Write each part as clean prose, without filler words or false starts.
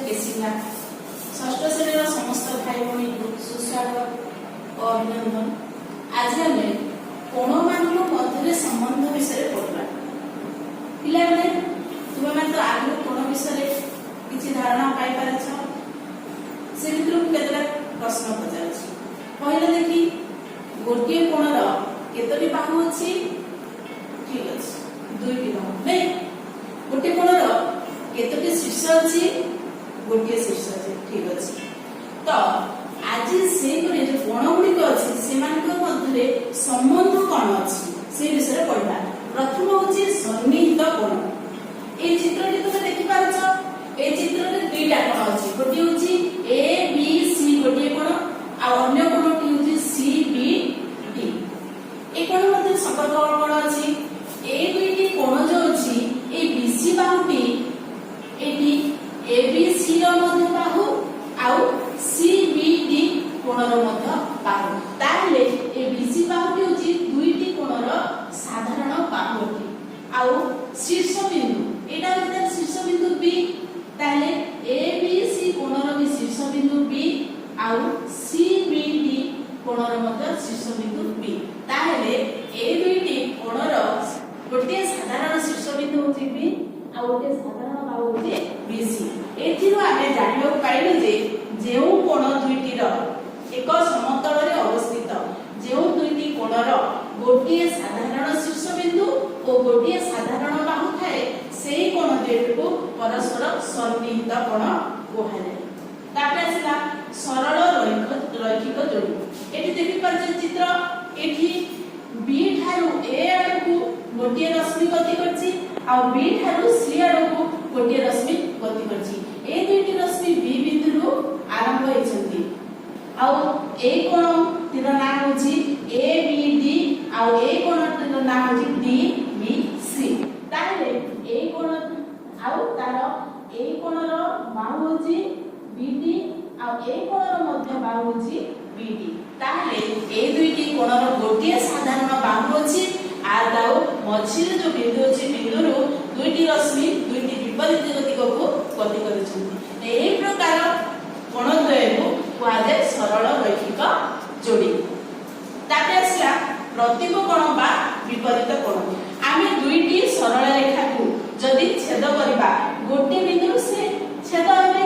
କେସିଙ୍ଗା। ଷଷ୍ଠ ଶ୍ରେଣୀର ସମସ୍ତ ଭାଇ ଭଉଣୀଙ୍କୁ ସୁସ୍ୱାଗତ ଓ ଅଭିନନ୍ଦନ। ଆଜି ଆମେ କୋଣମାନଙ୍କ ମଧ୍ୟରେ ସମ୍ବନ୍ଧ ବିଷୟରେ ପଢିବା। ପିଲାମାନେ, ତୁମେମାନେ ତ ଆଗରୁ କୋଣ ବିଷୟରେ କିଛି ଧାରଣା ପାଇପାରିଛ। ସେ ଭିତରୁ ମୁଁ କେତେଟା ପ୍ରଶ୍ନ ପଚାରୁଛି, କହିଲେ ଦେଖି, ଗୋଟିଏ କୋଣର କେତୋଟି ବାହୁ ଅଛି? ଠିକ ଅଛି, ଦୁଇଟି ବାହୁ, ନାଇଁ? ଗୋଟିଏ କୋଣର କେତୋଟି ଶୀର୍ଷ ଅଛି? ଗୋଟିଏ ଶୀର୍ଷ ଅଛି। ଠିକ ଅଛି। ତ ଆଜି ସେଇପରି ଯୋଉ କୋଣ ଗୁଡ଼ିକ ଅଛି, ସେମାନଙ୍କ ମଧ୍ୟରେ ସମ୍ବନ୍ଧ କଣ ଅଛି, ସେ ବିଷୟରେ ପଢିବା। ପ୍ରଥମ ହଉଛି ସନ୍ନିହିତ କୋଣ। ଏଇ ଚିତ୍ରଟି ତୁମେ ଦେଖିପାରୁଛ। ଏଇ ଚିତ୍ରରେ ଦୁଇଟା କୋଣ ଅଛି। ଗୋଟିଏ ହଉଛି ଏ ବି ସି ଗୋଟିଏ କୋଣ, ଆଉ ଅନ୍ୟ କୋଣଟି ହଉଛି ସି ବି ଡି। ଏଇ କୋଣ ମଧ୍ୟରେ ସମ୍ପର୍କ କଣ ଅଛି? ଏଇ ଦୁଇଟି କୋଣ ଯୋଉ ଅଛି, ଏଇ ବିସି ବାହୁଟି ଏଠି ଏ ବି ସି ର ମଧ୍ୟ ବାହୁ ଆଉ ସି ବି ଡି କୋଣର ମଧ୍ୟ ବାହୁ। ତାହେଲେ ଏ ବିସି ବାହୁଟି ହଉଛି ଦୁଇଟି କୋଣର ସାଧାରଣ ବାହୁ ଅଟେ। ଆଉ ଶୀର୍ଷ ବିନ୍ଦୁ, ଏଇଟା ହଉଛି ତାର ଶୀର୍ଷ ବିନ୍ଦୁ ବି। ତାହେଲେ ଏ ବି ସି କୋଣର ବି ଶୀର୍ଷ ବିନ୍ଦୁ ବି ଆଉ ସି ବି ଡି କୋଣର ମଧ୍ୟ ଶୀର୍ଷ ବିନ୍ଦୁ ବି। ତାହେଲେ ଏଇ ଦୁଇଟି କୋଣର ଗୋଟିଏ ସାଧାରଣ ଶୀର୍ଷ ବିନ୍ଦୁ ହଉଛି ବି ଆଉ ଗୋଟିଏ ସାଧାରଣ ବାହୁ ହଉଛି ବିସି। ଏଥିରୁ ଆମେ ଜାଣିବାକୁ ପାଇଲୁ ଯେ ଯେଉଁ କୋଣ ଦୁଇଟିର ଏକ ସମତଳରେ ଅବସ୍ଥିତ, ଯେଉଁ ଦୁଇଟି କୋଣର ଗୋଟିଏ ସାଧାରଣ ଶୀର୍ଷବିନ୍ଦୁ ଓ ଗୋଟିଏ ସାଧାରଣ ବାହୁ ଥାଏ, ସେଇ କୋଣ ଦୁଇଟିକୁ ପରସ୍ପର ସନ୍ନିହିତ କୋଣ କୁହାଯାଏ। ତାପରେ ଆସିଲା ସରଳ ରୈଖିକ ଯୋଡ଼ି। ଏଠି ଦେଖିପାରୁଛ ଚିତ୍ର, ଏଠି ବି ଠାରୁ ଏ ଆଡ଼କୁ ଗୋଟିଏ ରଶ୍ମି ଗତି କରିଛି ଆଉ ବି ଠାରୁ ସି ଆଡ଼କୁ ଗୋଟିଏ ରଶ୍ମି ଗତି କରିଛି। ଏଇ ଦୁଇଟି ରଶ୍ମି ବି ବିନ୍ଦୁରୁ ଆରମ୍ଭ ହେଇଛନ୍ତି ଆଉ ଏଇ କୋଣଟିର ନାଁ ହଉଛି ଏ ବି ଡି ଆଉ ଏଇ କୋଣଟିର ନାଁ ହଉଛି ଡି ବି ସି। ତାହେଲେ ଏଇ କୋଣ ଆଉ ତାର ଏଇ କୋଣର ବାହୁ ହଉଛି ବି ଡି ଆଉ ଏଇ କୋଣର ମଧ୍ୟ ବାହୁ ହଉଛି ବି ଡି। ତାହେଲେ ଏଇ ଦୁଇଟି କୋଣର ଗୋଟିଏ ସାଧାରଣ ବାହୁ ଅଛି ଆଉ ତାଉ ମଝିରେ ଯୋଉ ବିନ୍ଦୁ ଅଛି, ବିନ୍ଦୁରୁ ଦୁଇଟି ରଶ୍ମି ଦୁଇଟି ବିପରୀତ ଦିଗକୁ ଗତି କରୁଛନ୍ତି। ଏଇ ପ୍ରକାର କୋଣଦ୍ୱୟକୁ କୁହାଯାଏ ସରଳ ରୈଖିକ ଯୋଡ଼ି। ତାପରେ ଆସିଲା ପ୍ରତିପ କୋଣ ବା ବିପରୀତ କୋଣ। ଆମେ ଦୁଇଟି ସରଳ ରେଖାକୁ ଯଦି ଛେଦ କରିବା, ଗୋଟିଏ ବିନ୍ଦୁରୁ ସେ ଛେଦ ହେବେ।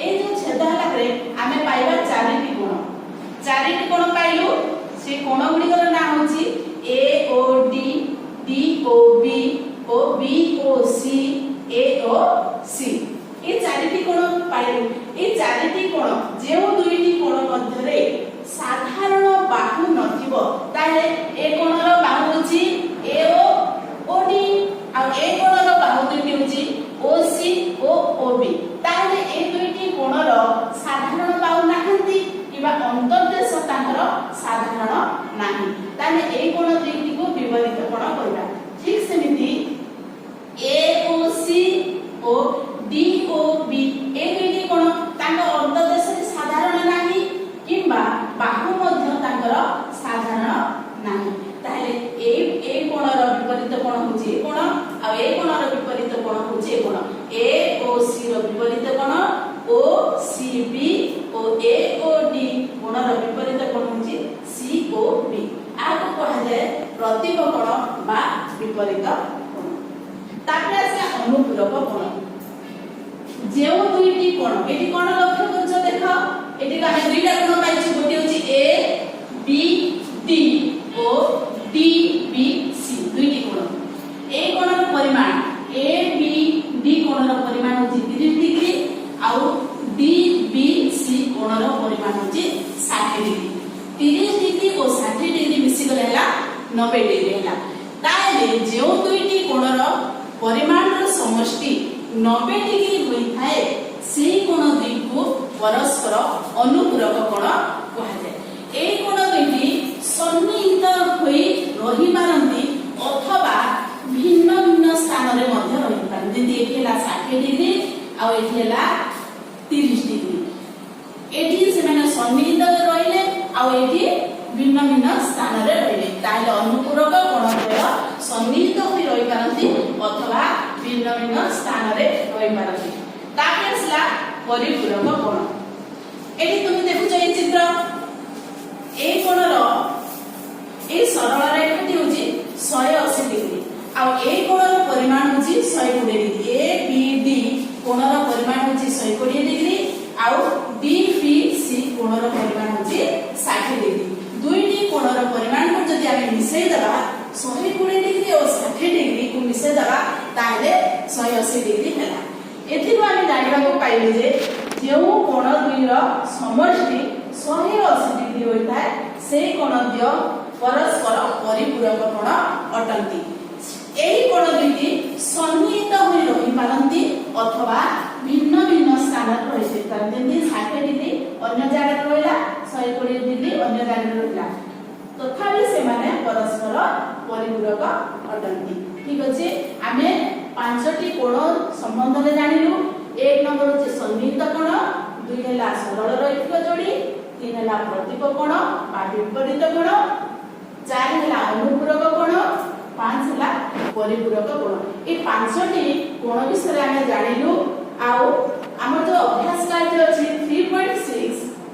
ଏଇ ଯୋଉ ଛେଦ ହେଲା ପରେ ଆମେ ପାଇବା ଚାରିଟି କୋଣ। ଚାରିଟି କୋଣ ପାଇଲୁ। ସେ କୋଣ ଗୁଡ଼ିକର ନାଁ ହଉଛି ଏ ଓ ଡି, ଡି ଓ ବି ଓ ବି ଓ ସି, ଏ ଓ ସି। ଏଇ ଚାରିଟି କୋଣ ପାଇଲୁ। ଏଇ ଚାରିଟି କୋଣ, ଯେଉଁ ଦୁଇଟି କୋଣ ମଧ୍ୟରେ ସାଧାରଣ ବାହୁ ନଥିବ, ତାହେଲେ ଏ କୋଣର ବାହୁ ହଉଛି ଏ ଓ ଓ ଡି ଆଉ ଏ କୋଣର ବାହୁ ଦୁଇଟି ହଉଛି ଓ ସି ଓ ଓ ବି। ତାହେଲେ ଏ ଦୁଇଟି କୋଣର ସାଧାରଣ ବାହୁ ନାହାନ୍ତି କିମ୍ବା ଅନ୍ତର୍ଦେଶ ତାଙ୍କର ସାଧାରଣ ନାହିଁ। ତାହେଲେ ଏଇ କୋଣ ଦୁଇଟିକୁ ବିପରୀତ କୋଣ କହିବା। ଠିକ ସେମିତି ଏ ଓ ସି ଓ ଡି ଓ ବି, ଏ ଦୁଇଟି କୋଣ ତାଙ୍କ ଅନ୍ତର୍ଦେଶରେ ସାଧାରଣ ନାହିଁ କିମ୍ବା ବାହୁ ମଧ୍ୟ ତାଙ୍କର ସାଧାରଣ ନାହିଁ। ତାହେଲେ ଏଇ ଏଇ କୋଣର ବିପରୀତ କୋଣ ହଉଛି ଏ କୋଣ ଆଉ ଏ କୋଣର ବିପରୀତ କୋଣ ହଉଛି ଏ କୋଣ। ଏ ଓ ସି ର ବିପରୀତ କୋଣ ଓ ସି ବି ଓ ଏ ଓ ଡି କୋଣର ବିପରୀତ କୋଣ ହଉଛି ସି ଓ ବି। ଏହାକୁ କୁହାଯାଏ ପ୍ରତିପ କୋଣ ବା ବିପରୀତ କୋଣ। ତାପରେ ଆସିଲା ଅନୁପୂରକ କୋଣ। ଯେଉଁ ଦୁଇଟି କୋଣ, ଏଠି କଣ ଲକ୍ଷ୍ୟ କରୁଛ ଦେଖ। ଏଠି ଆମେ ଦୁଇଟା କୋଣ ପାଇଛୁ। ଗୋଟିଏ ହଉଛି ଏ ବି ଡି ଓ ଡି ବି ସି, ଦୁଇଟି କୋଣ। ଏଇ କୋଣର ପରିମାଣ, ଏ ବି ଡି କୋଣର ପରିମାଣ ହଉଛି 30 ଡିଗ୍ରୀ ଆଉ ଡି ବି ସି କୋଣର ପରିମାଣ ହଉଛି 60 ଡିଗ୍ରୀ। 30 ଡିଗ୍ରୀ ଓ 60 ଡିଗ୍ରୀ ମିଶିଗଲେ ହେଲା 90 ଡିଗ୍ରୀ ହେଲା। ତାହେଲେ ଯେଉଁ ଦୁଇଟି କୋଣର ପରିମାଣର ସମଷ୍ଟି 90 ଡିଗ୍ରୀ ହୋଇଥାଏ, ସେଇ କୋଣ ଦୁଇକୁ ପରସ୍ପର ଅନୁପୂରକ କୋଣ କୁହାଯାଏ। ଏଇ କୋଣ ଦୁଇଟି ସନ୍ନିହିତ ହୋଇ ରହିପାରନ୍ତି ଅଥବା ଭିନ୍ନ ଭିନ୍ନ ସ୍ଥାନରେ ମଧ୍ୟ ରହିପାରନ୍ତି। ଯେମିତି ଏଠି ହେଲା 60 ଡିଗ୍ରୀ ଆଉ ଏଠି ହେଲା 30 ଡିଗ୍ରୀ। ଏଠି ସେମାନେ ସନ୍ନିହିତ ରହିଲେ ଆଉ ଏଠି ଭିନ୍ନ ଭିନ୍ନ ସ୍ଥାନରେ ରହିଲେ। ତାହେଲେ ଅନୁପୂରକ କୋଣଦ୍ୱୟ ସନ୍ନିହିତ ହୋଇ ରହିପାରନ୍ତି ଅଥବା ଭିନ୍ନ ଭିନ୍ନ ସ୍ଥାନରେ ରହିପାରନ୍ତି। ତାପରେ ଆସିଲା ପରିପୂରକ କୋଣ। ଏଠି ତୁମେ ଦେଖୁଛ ଏଇ ଚିତ୍ର। ଏଇ କୋଣର ଏଇ ସରଳ ରେଖାଟି ହେଉଛି 180 ଡିଗ୍ରୀ ଆଉ ଏଇ କୋଣର ପରିମାଣ ହେଉଛି 120 ଡିଗ୍ରୀ। ଏ ବି ଡି କୋଣର ପରିମାଣ ହେଉଛି 120 ଡିଗ୍ରୀ ଆଉ ଡି ପି ସି କୋଣର ପରିମାଣ ହେଉଛି 60 ଡିଗ୍ରୀ। ଦୁଇଟି କୋଣର ପରିମାଣକୁ ଯଦି ଆମେ ମିଶେଇ ଦେବା, 120 ଡିଗ୍ରୀ ଓ 60 ଡିଗ୍ରୀକୁ ମିଶେଇ ଦେବା, ତାହେଲେ 180 ଡିଗ୍ରୀ ହେଲା। ଏଥିରୁ ଆମେ ଜାଣିବାକୁ ପାଇଲୁ ଯେ ଯେଉଁ କୋଣ ଦୁଇର ସମଷ୍ଟି 180 ଡିଗ୍ରୀ ହୋଇଥାଏ, ସେଇ କୋଣ ଦ୍ୱୟ ପରସ୍ପର ପରିପୂରକ କୋଣ ଅଟନ୍ତି। ଏହି କୋଣ ଦୁଇଟି ସନ୍ନିହିତ ହୋଇ ରହିପାରନ୍ତି ଅଥବା ଭିନ୍ନ ଭିନ୍ନ ସ୍ଥାନରେ ରହିପାରନ୍ତି। ଯେମିତି 60 ଡିଗ୍ରୀ ଅନ୍ୟ ଜାଗାରେ ରହିଲା, 120 ଡିଗ୍ରୀ ଅନ୍ୟ ଜାଗାରେ ରହିଲା, ତଥାପି ସେମାନେ ପରସ୍ପର ପରିପୂରକ ଅଟନ୍ତି। ଠିକ ଅଛି, ଆମେ ପାଞ୍ଚଟି କୋଣ ସମ୍ବନ୍ଧରେ ଜାଣିଲୁ। 1 ନମ୍ବର ହଉଛି ସନ୍ନିହିତ କୋଣ, 2 ହେଲା ସରଳ ରୈଖିକ ଯୋଡ଼ି, 3 ହେଲା ପ୍ରଦୀପ କୋଣ ବା ବିପରୀତ କୋଣ, 4 ହେଲା ଅନୁପୂରକ କୋଣ, 5 ହେଲା ପରିପୂରକ କୋଣ। ଏଇ ପାଞ୍ଚଟି କୋଣ ବିଷୟରେ ଆମେ ଜାଣିଲୁ। ଆଉ ଆମର ଯୋଉ ଅଭ୍ୟାସ କାର୍ଯ୍ୟ ଅଛି 3.6,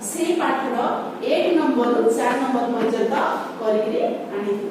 ସେଇ ପାଠର 1 ନମ୍ବରରୁ 4 ନମ୍ବର ପର୍ଯ୍ୟନ୍ତ କରିକିରି ଆଣିଥିବୁ।